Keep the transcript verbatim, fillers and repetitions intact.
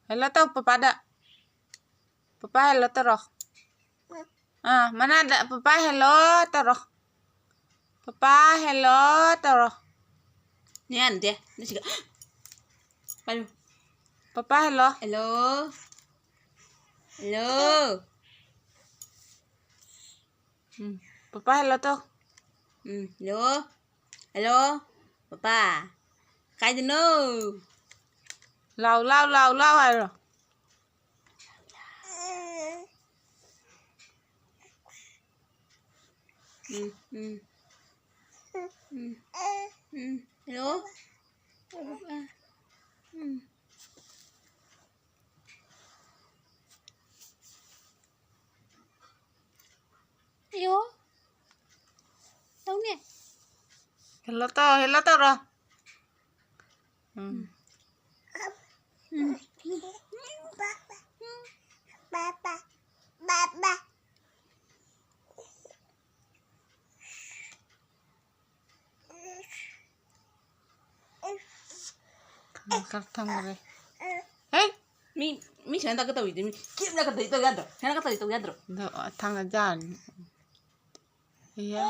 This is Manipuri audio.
ꯍꯦꯜꯂꯣ ꯇꯧ ꯄꯄꯥꯗ꯫ ꯄꯄꯥ ꯍꯦꯜꯂꯣ ꯇꯧꯔꯣ꯫ ꯑꯥ, ꯃꯅꯥꯗ ꯄꯄꯥ ꯍꯦꯜꯂꯣ ꯇꯧꯔꯣ꯫ ꯄꯄꯥ ꯍꯦꯜꯂꯣ ꯇꯧꯔꯣ꯫ ꯅꯦꯟꯗꯦ, ꯅꯁꯤꯒ꯫ ꯄꯥꯏꯌꯨ꯫ ꯄꯄꯥ ꯍꯦꯜꯂꯣ꯫ ꯍꯦꯜꯂꯣ꯫ ꯍꯦꯜꯂꯣ꯫ ꯎꯝ, ꯄꯄꯥ ꯍꯦꯜꯂꯣ ꯇꯧ꯫ ꯎꯝ, ꯍꯦꯜꯂꯣ꯫ ꯍꯦꯜꯂꯣ꯫ ꯄꯄꯥ꯫ ꯀꯥꯏꯗꯅꯣ? ꯂꯥꯎ, ꯂꯥꯎ, ꯂꯥꯎ, ꯂꯥꯎ ꯍꯥꯏꯔꯣ꯫ ꯎꯝ, ꯎꯝ꯫ ꯎꯝ, ꯎꯝ꯫ ꯍꯦꯜꯂꯣ꯫ ꯎꯝ꯫ ꯑꯌꯣ꯫ ꯇꯧꯅꯦ꯫ ꯍꯦꯜꯂꯣ ꯇꯧ, ꯍꯦꯜꯂꯣ ꯇꯧꯔꯣ꯫ ꯎꯝ꯫ ꯎꯝ꯫ ꯈꯔ ꯊꯝꯈ꯭ꯔꯦ꯫ ꯍꯦ! ꯃꯤ, ꯃꯤ ꯁꯨꯃꯥꯏꯅ ꯇꯧꯒꯦ ꯇꯧꯏꯗꯤ, ꯃꯤ ꯀꯦꯞꯅ ꯀꯗꯩ ꯇꯧ ꯌꯥꯗ꯭ꯔꯣ? ꯁꯨꯃꯥꯏꯅ ꯀꯗꯩ ꯇꯧ ꯌꯥꯗ꯭ꯔꯣ? ꯑꯗꯣ ꯊꯥꯡꯒ ꯖꯥꯔꯅꯤ꯫ ꯏꯌꯥ꯫